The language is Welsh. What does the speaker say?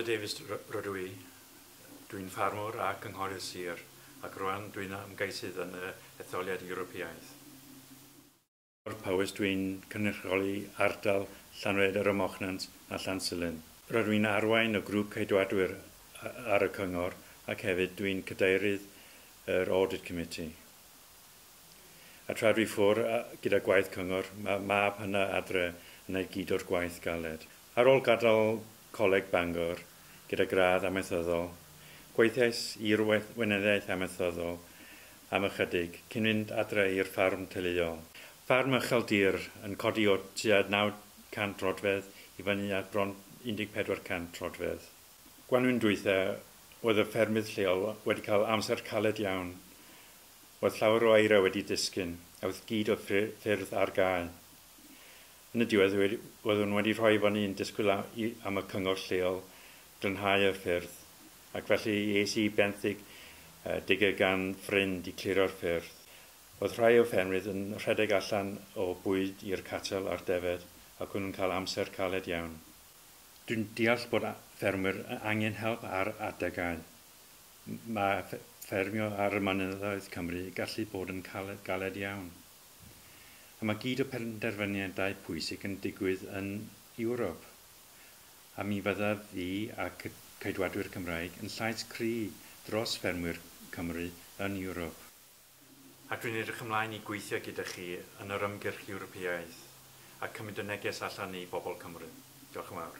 Davies rydw i. Dwi'n ffarmwr a cynghorydd sir ac rwan dwi'n ymgeisydd yn y etholiad Ewropeaidd. O'r Powys dwi'n cynrychioli ardal Llanrhaeadr ym Mochnant a Llansilin. Rydw i'n arwain y grŵp ceidwadwyr ar y cyngor ac hefyd dwi'n cadeirydd yr Audit Committee. A tra dwi ffwr gyda gwaith cyngor, mae mab hynna adre yn ei gyd o'r gwaith galed. Ar ôl gadael Coleg Bangor gyda gradd amaethyddol, gweithiais i'r weinyddiaeth amaethyddol am ychydig cyn mynd adre i'r ffarm teuluol. Ffarm ucheldir yn codi o tua 900 troedfedd i fyny at bron 1400 troedfedd. Gwanwyn dwytha oedd y ffermydd lleol wedi cael amser caled iawn. Oedd llawer o eira wedi disgyn a oedd gyd o ffyrdd ar gau. Yn y diwedd oeddwn wedi rhoi fyny yn disgwyl am y cyngor lleol glanhau y ffyrdd, ac felly es i benthyg digger gan ffrind i clirio'r ffyrdd. Oedd rhai o ffermydd yn rhedeg allan o bwyd i'r cattle a'r defed ac o'n nhw'n cael amser caled iawn. Dwi'n deall bod ffermwyr angen help ar adegau. Mae ffermio ar y mynyddoedd Cymru gallu bod yn caled, galed iawn. A mae gyd o penderfyniadau pwysig yn digwydd yn Ewrop. A mi fyddaf fi ac Ceidwadwyr Cymraeg yn llais cry dros ffermwyr Cymru yn Ewrop. Ac dwi'n edrych ymlaen i gweithio gyda chi yn yr ymgyrch Ewropeaidd a cymryd y neges allan i bobl Cymru. Diolch yn fawr.